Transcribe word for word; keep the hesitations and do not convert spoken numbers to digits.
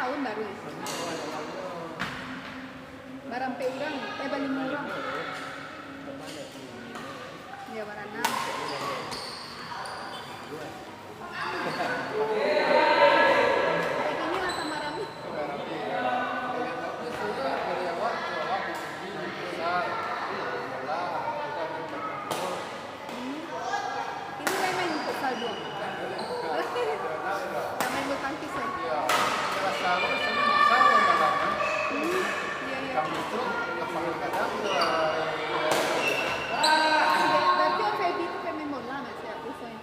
Tahun baru. Barampek urang, eh, balimo urang. Iyo, baranam. Kayak gini lah tambah rame. Hmm. Ini main-main futsal doang. Main bulu tangkis, ya? Hmm, iya, iya. Berarti Om Feby itu pemain bola, nggak sih, aku sayang?